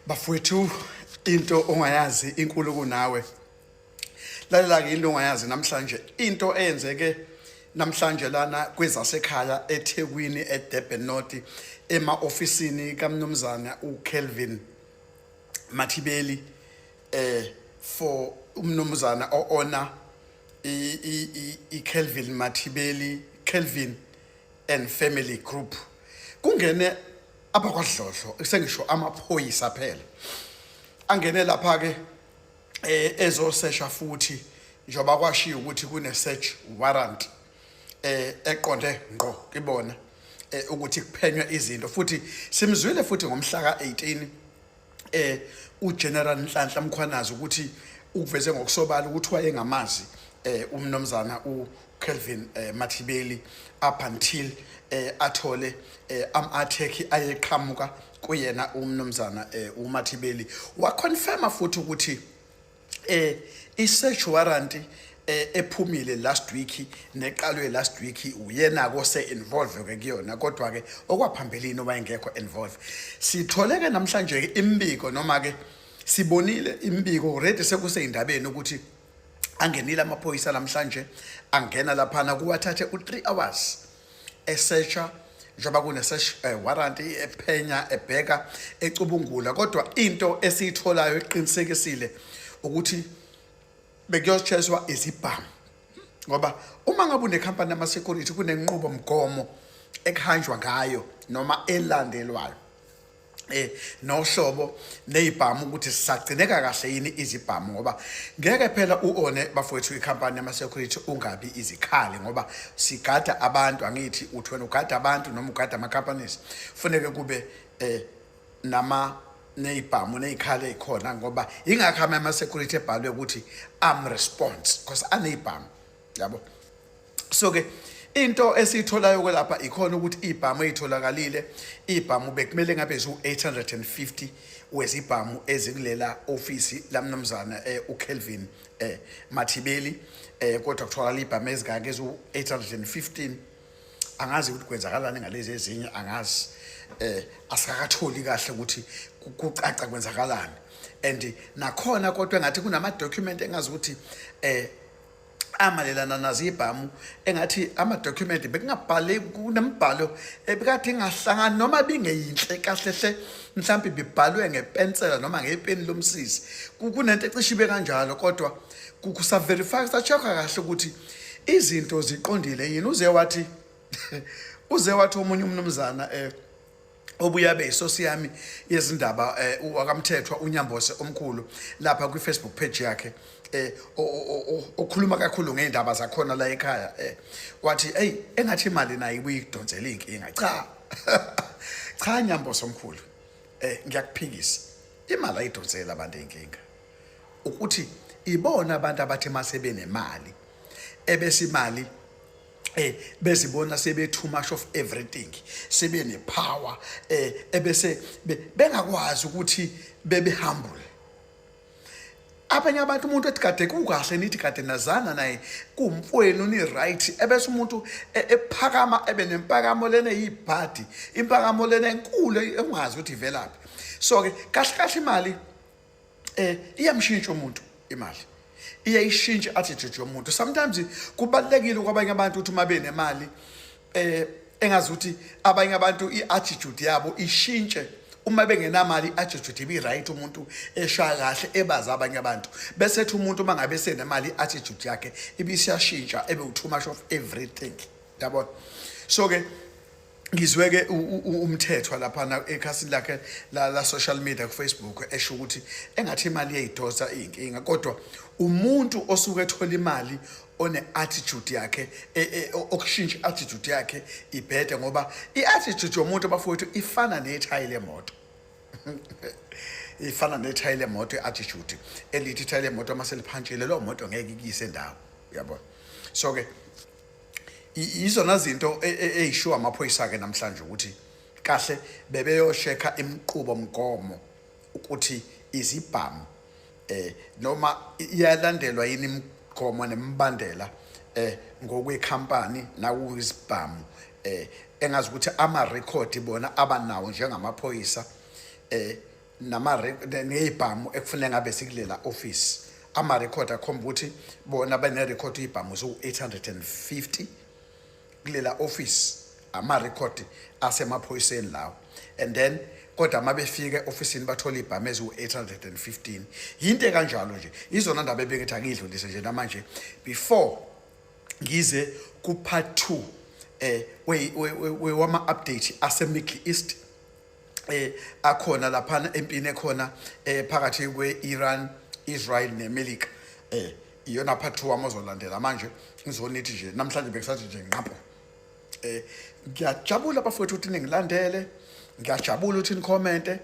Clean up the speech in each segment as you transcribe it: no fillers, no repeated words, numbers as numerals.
Bafowethu, into ongayazi inkulu kunawe. Lalela ke into ongayazi namhlanje, into eyenzeke namhlanje lana kwezasekhaya eThekwini, eDurban North, ema-ofisini kaMnumzana uKelvin Mathibeli, for umnumzana o-owner i-Kelvin Mathibeli, Kelvin and Family Group. Kungene abakwadlodlo, sengisho amaphoyisa phela, angene lapha ke ezosesha futhi, njengoba kwashiwo ukuthi kune search warrant eqonde ngqo kibona ukuthi kuphenywe izinto. Futhi simzwile futhi ngomhla ka-18 uGeneral Nhlanhla Mkhwanazi ukuthi ukuveze ngokusobala ukuthi wayengamazi umnomzana uKelvin Mathibeli up until athole ama-attack ayeqhamuka kuyena umnomzana uMathibeli. Waconfirma futhi ukuthi i-search warrant ephumile last week neqalwe last week uyena kose involve ke kuyona, kodwa ke okwaphambilini wayengekho involve. Sithole ke namhlanje ke imbiko, noma ke sibonile imbiko already sekuseyindabeni, ukuthi angenile amaphoyisa namhlanje, angena laphana, kuwathathe u3 hours esearcha njengoba kune search warrant, ephenya, ebheka, ecubungula. Kodwa into esiyitholayo eqinisekisile ukuthi bekuyocheswa izibhamu, ngoba uma ngabe unekhampani yama-security kunenqubo mgomo ekuhanjwa ngayo noma elandelwayo nohlobo nezibhamu, ukuthi sisagcineka kahle yini izibhamu, ngoba ngeke phela uone, bafowethu, ikhampani yama-security ungabi izikhali, ngoba sigada abantu. Angithi uthi wena ugada abantu noma ugada ama-companies, funeke kube nama nezibhamu nezikhali ezikhona, ngoba ingakho ama-security ebhalwe ukuthi arm response, because anezibhamu, yabo. So ke into esiyitholayo kwelapha ikhona ukuthi ibhamu eyitholakalile, ibhamu bekumele ngabe zu 850 wezibhamu ezikulela ofisi lamnumzana uKelvin Mathibeli, kodwa kutholakala ibhamu ezingaka ezu 815. Angazi ukuthi kwenzakalani ngalezi ezinye, angazi, asikakatholi kahle ukuthi kucaca kwenzakalani. And nakhona kodwa engathi kunama document engazi ukuthi amalelana nazo ibhamu, engathi ama-document bekungabhali, kunemibhalo ebikade ingahlangani noma bingeyinhle kahle hle, mhlawumbe bibhalwe ngepensela noma ngepeni lomsizi. Kunento ecishe ibe kanjalo, kodwa kusaverify, kusa-check-wa kahle ukuthi izinto ziqondile yini. Uze wathi omunye umnumzana obuye abe isosi yami yezindaba, wakamthethwa uNyambose omkhulu, lapha kwi-Facebook page yakhe, okhuluma kakhulu ngeindaba zakhona la ekhaya, wathi, "Hey, engathi imali nayo ibuye ikudonsela inkinga." Cha cha, Nyambose omkhulu, ngiyakuphikisa. Imali ayidonsela abantu inkinga, ukuthi ibona abantu abathi mase benemali ebese imali bezibona sebe too much of everything, sebe ne power, ebese bengakwazi ukuthi bebe humble. Abanye abantu, umuntu ethi kade kukahle, nithi kade nazana naye, kuwumfowenu, ni right, ebese umuntu ephakama ebe nempakamo lena eyibhadi, impakamo lena enkulu engazi ukuthi ivelaphi. So ke kahle kahle imali iyamshintsha umuntu, imali iyayishintsha attitude yomuntu. Sometimes kubalekile kwabanye abantu ukuthi uma benemali, engazi ukuthi abanye abantu i-attitude yabo ishintshe. Uma bengenamali i-attitude ibi right, umuntu eshaya kahle, ebaza abanye abantu, bese ethi umuntu uma ngabe senemali i-attitude yakhe ibisiyashintsha, ebe too much of everything, yabona. So ke ngizwe ke umthethwa laphana ekhasini lakhe la social media ku Facebook esho ukuthi engathi imali iyayidosa inkinga, kodwa umuntu osuke ethola imali one attitude yakhe okushintsha attitude yakhe ibhede, ngoba i-attitude yomuntu, bafowethu, ifana nethayi lemoto, ifana nethayi lemoto i-attitude. Elithi ithayi lemoto uma seliphantshile, leyo moto ngeke ikuyise ndawo, uyabona. So ke izona zinto eyishiwo amaphoyisa ke namhlanje, ukuthi kahle bebeyoshekha imiqubo mgomo ukuthi izibhamu noma iyalandelwa yini imigomo nemibandela ngokwekhampani nakuyizibhamu, engazi ukuthi ama record bona abanawo njengamaphoyisa. Nama nezibhamu ekufanele ngabe sikulela office, ama record akhomba ukuthi bona bane record izibhamu zo 850 kulela office, ama record asemaphoyiseni lawo. And then kodwa uma befika e-ofisini bathola ibhamu eziwu-815. Yinto ekanjalo nje, izona ndaba ebengithi angiyidlulise nje namanje before ngize ku-part 2 wama-update ase-Middle East akhona laphana empini ekhona phakathi kwe-Iran, Israel neMelika. Iyona part 2 wami ozolandela. Manje ngizonithi nje namhlanje bekusathi nje nqapho. Ngiyajabula bafowethu ukuthi ningilandele, ngiyajabula ukuthi ni-commente.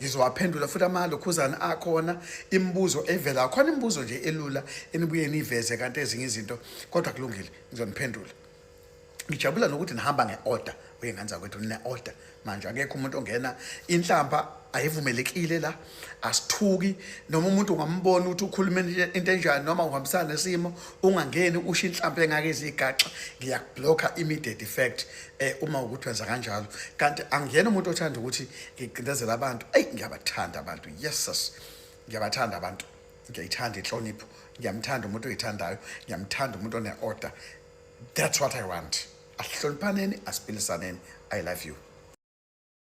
Ngizowaphendula futhi amalokhuzana akhona, imibuzo evela khona, imibuzo nje elula enibuye niveze, kanti ezinye izinto kodwa kulungile, ngizoniphendula. Ngijabula nokuthi nihamba nge-order, uyengane zakwethu, nine-order manje. Akekho umuntu ongena, inhlamba ayivumelekile la, asithuki. Noma umuntu ungambona ukuthi ukhuluma into enjani noma uhambisana nesimo, ungangeni usho inhlamba engake izigaxa, ngiyaku-blocka immediate effect uma ukuthi wenza kanjalo. Kanti angiyena umuntu othanda ukuthi ngicindezele abantu. Eyi, ngiyabathanda abantu, yes sis, ngiyabathanda abantu, ngiyayithanda inhlonipho, ngiyamthanda umuntu oyithandayo, ngiyamthanda umuntu one-order. That's what I want. Asihloniphaneni, asipilisaneni. I love you.